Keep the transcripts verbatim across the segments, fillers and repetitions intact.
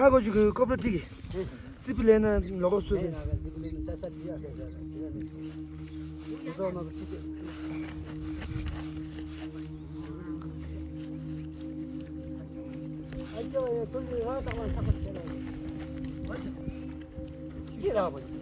ཧ་གོ་ཅུ་གི་ཀོབ་ར་ཊི་གི་ཙི་པི་ལེན་ན་ལོ་གོ་སུ་སི། ཅི་རག་པ།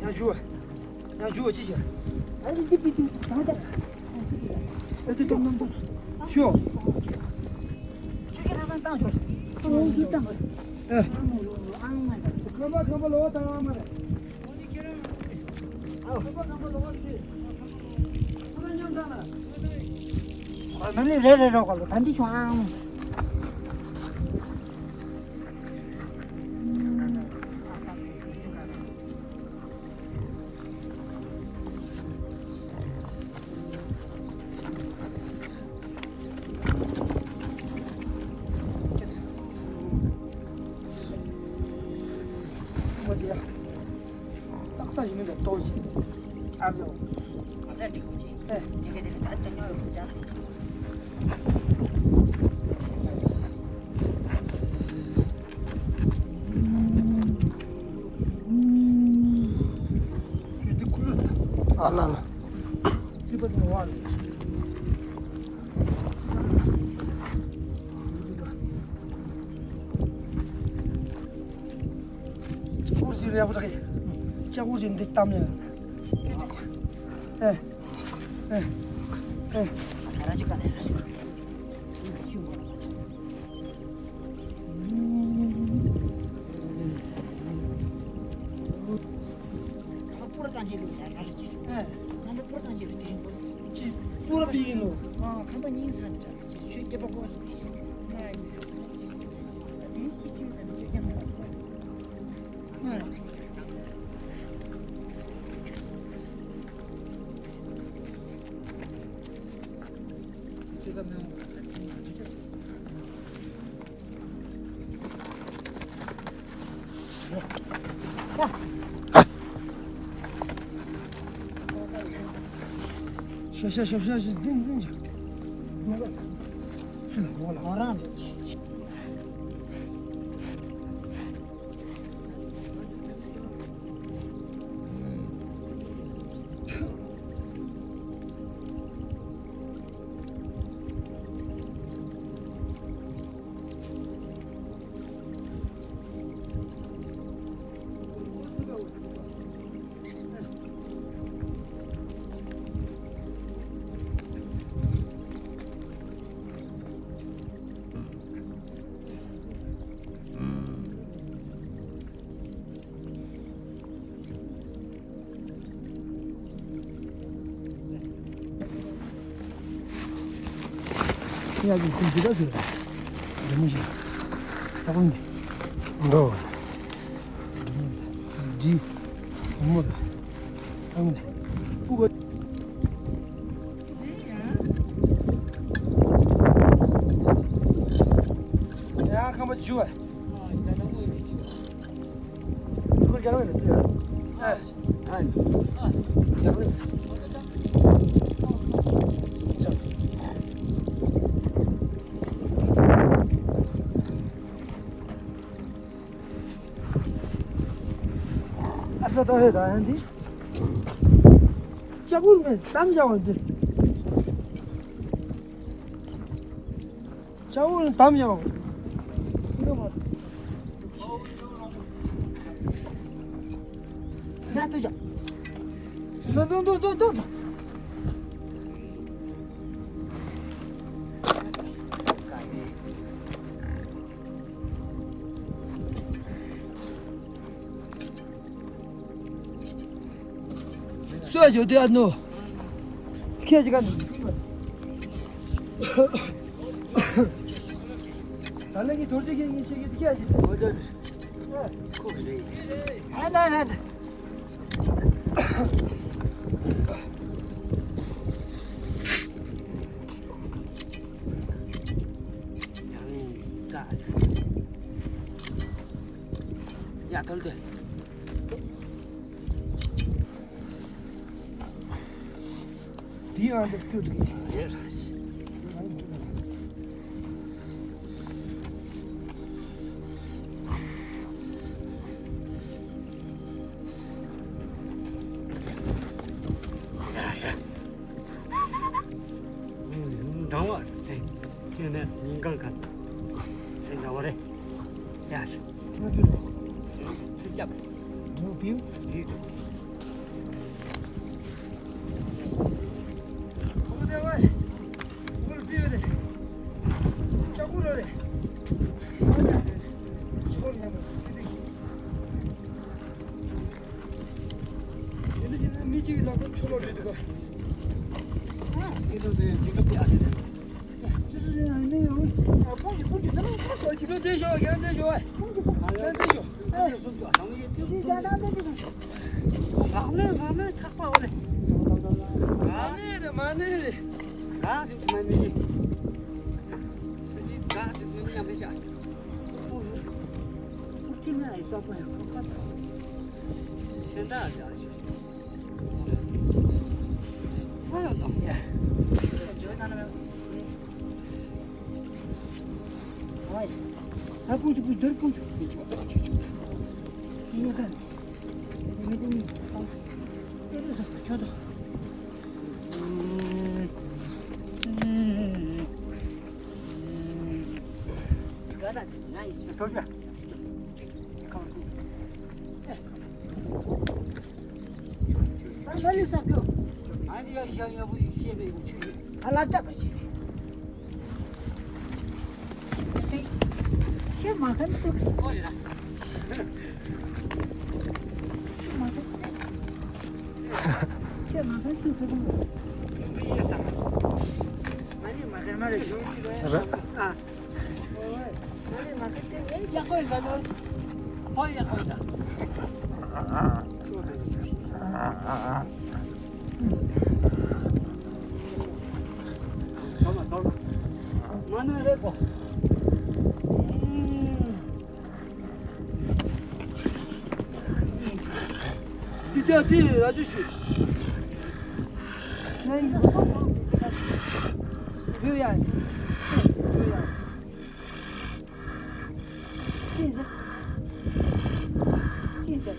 ཡང་ཞུ། ཡང་ཞུ་ཅི་བྱ། ཨ་ནི་འདི་པི་ཏི་ད་ད། ཨ་ཏི་ཏོ་མན་ཏོ། ཞུ། ཆུ་ཁྱེད་རང་ཚང་བཏང་ཞོག་ཁོ་མོ་ཚུར་བཏང་དགོས། ཨེ། ཨང་མ་ད། ཁམ་པ་ཁམ་པ་ལོ་བ་བཏང་བ་མ་རེད། ཨ་ཁམ་པ་ཁམ་པ་ལོ་བ་དེ། ཁོ་རང་མཉམ་བཏང་ན། ཨ་མ་ནི་རེ་རེ་རོགས་ག་ལོ་ད་འདི་ཆུ་ཨང་། ལག་ས་ཞིག་མིན་པའི་ལྟོ་ཞིག་ཨ་ལོ། ཨ་ས་འགྲིག་གི་ཨེ། དེ་ག་དེ་ག་ད་ལྟ་ཉོ་ཡོད་ཀྱང་། ཨ་ལ་ལ། ཀུར་ཞིག་ཡག་པོ་རེད། ལྕགས་ཀུར་ཞིག་འདི་གཏམ་ཡ། ཨེ། ཨེ། ཨེ། ཤ་ཤ་ཤ་ཤ་ཤ་འཛིན་འཛིན་བྱ། སུ་ལ་འོ་ལ་འོ་རང་རེད། ཡ་གི་ཁུག་ཅི་ག་ཟེར། རི་མོ་ཞིག་ད་ཁུག་འདི། འགྲོ། འདི། རི་མོ་ད་ཁུག་འདི། ཁུག་ག་ཡ་ཁམས་པ་ཇུ་བ། ཨ་ཙི་ད་ཧེ་ད་ཡང་འདི། ལྕགས་པོ་མེད་གཏམ་བཞག་པ་འདི། ལྕགས་པོ་དམ་ཡང་། ཡ་ཏུ་ཞོག་ཏུ་ཏུ་ཏུ་ཏུ། སུ་ཡ་ཞོ་དེ་ཨ་ནོ། ཁྱེད་ཀྱི་ཀ་ནི། ད་ལན་གྱི་རྡོ་རྗེ་གི་ངས་ཤེས་ཀྱི་དེ་ཁྱེད་ཀྱི། ཨོ་ད་ཁོ་གི་རེད། ཨ་ན་ན་ན། ཡང་ཡང་ཙག་ཡ་ཐོལ་ཏེ། དེའི་ཨང་དེ་སྐྱོ་འདུག་གས། རེད་ར་ཤི། འདང་བ་ཚེ་ཁྱེད་ནས་ཉིན་གང་ག་ཚེ་འདྲ་བ་རེད། ཡ་ཤི། ཚེ་དུ་རོ། ཚེ་རྒྱབ། འགྲོ་བིའུ། ཡིད། ཁོ་དེ་བ། ཁོ་བིའུ་རེད། ལྕགས་པོ་རོ་རེད། ཁོ་ཉམས་རེད། དེ་འདྲ་བྱས་ན་མི་གཅིག་གི་ལག་པ་འཕྲོ་བརླག་རེད་འདུག་ག་དེ་ཚོ་དེ་འཇིགས་སྐབས་དེ་ཨ་ནི་རེད། ཅི་ལོ་དེ་ཤོག་ཡང་དེ་ཤོག་ཨ། ཡང་དེ་ཤོག་ལག་ལེན་ལག་ལེན་ཁག་པ་འོ་ལེ། མ་ནེ་རེད་མ་ནེ་རེད། ག་ཅིག་མ་ནེ་རེད། ད་ཅིག་མ་ནེ་ཡང་མི་བྱ། ཁུག་ཅི་མ་ཡི་སོག་པོ་ཡང་ཁོག་པ་ས། ཤེས་འདྲ་ཡ་ཞིག་ཨ་ཡོད་དང་ཡ། ཨ་ཡ། ཨ་ཀུང་ཅི་པུ་དར་ཀུང་ཅི་པུ་ཅི་པུ་ཅི་པུ་ཅི་པུ་ཅི་པུ་ཅི་པུ། ཁྱེད་མ་ཁན་སུ། ཨོ་རེད་ན། ཁྱེད་མ་ཁན་སུ་ཁྱེད་མ་ཁན་སུ་ཁྱེད་མ་ཁན་མ་རེད། རེད། ཨ། ཨོ་ཡ་ཁོ་ཡ་ཁོ་ཡ། མ་ནི་རེད་གོ། ཡ་དེ་ར་ཅུ་ཞུ། ན་ཡི་སོ་སོ་བོད་ཡ་ཟེར། བོད་ཡ་ཟེར། ཅི་ཟེར། ཅི་ཟེར།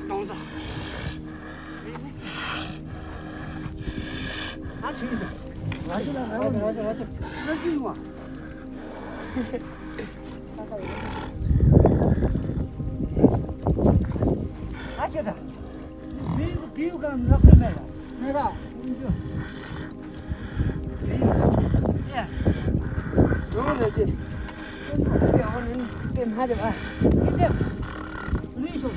ནོང་ཟ། ཨ་ཅི་ཟེར། ར་ཅུ་ལ་ར་ཅུ་ར་ཅུ་ར་ཅུ་ར་ཅུ་ཡོང་བ། ཨ་ཅེ་ད། བིའུ་བིའུ་ག་ནག་པོ་མེད་ལ། མེད་ལ། ཡ། ཡོང་རེད་ཅེ། ཡ་ཧོ་ནི་དེ་མ་རེད་བ། ཡི་དེ། ལུས་ཤོག་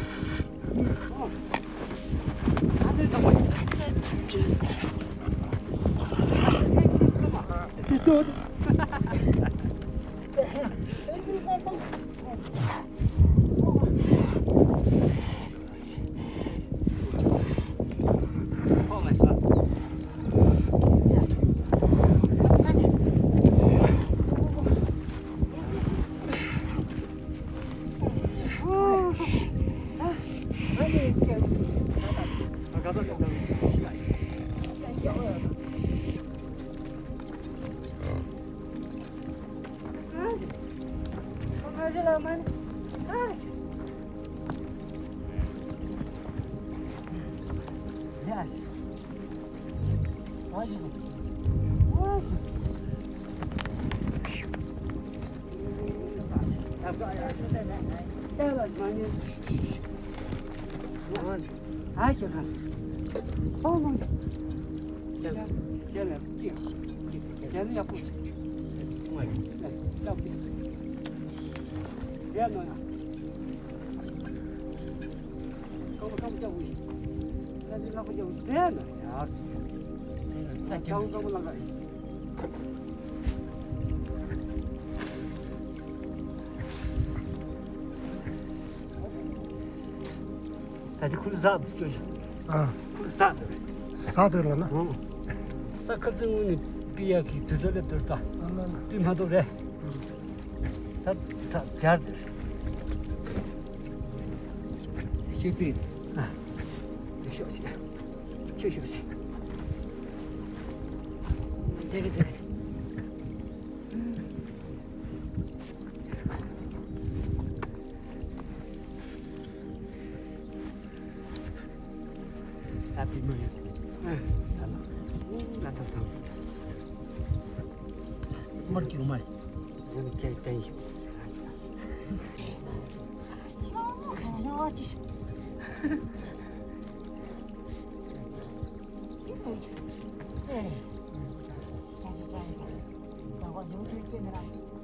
ཨ་ཅེ་ཁ། ཨོ་མ། ཁྱེད་ལ་ཁྱེད་ལ་ཡག་པོ་ཞིག་ཡག་པོ་ཟས་ནོ་ཡ། སྐམ་པོ་སྐམ་པོ་ལྕགས་པོ་ཞིག་ད་འདི་ལག་པ་ལྕགས་པོ་ཟས་ནོ་ཡ། ཟས་ནོ་ས་སྐམ་པོ་སྐམ་པོ་ལག་པ། ད་ཅི་ཁུར་ཟག་འདི་བཅོས་ཤིག་ཨ། ཁུར་ཟག་འདི་རེད། ཟག་འདི་རེད་ལ་ན། ཨང་། ས་ཁ་ཚིག་ངུ་ནི་པི་ཡ་གི་དུས་ཚོད་ལས་བསྡུར་ད། ཨ་ལ་ལ། པི་མ་གཏོགས་རེད། ད་ས་སྦྱར་འདི་རེད། ཤེས་པི། ཨ། ཤོག་ཤིག་ཆུ་ཤོག་ཤིག་དེ་རེད་དེ་རེད། ད་བི་མོ་ཡོད། ཨ། ད་ལ། ཨུ། ང་ད་ད། མར་གྱི་མར། ང་ནི་སྐད་བསྟན་ཡོད། ཨེ། ད་ང་ཡོང་དུས་སྐྱེས་ནི་ར།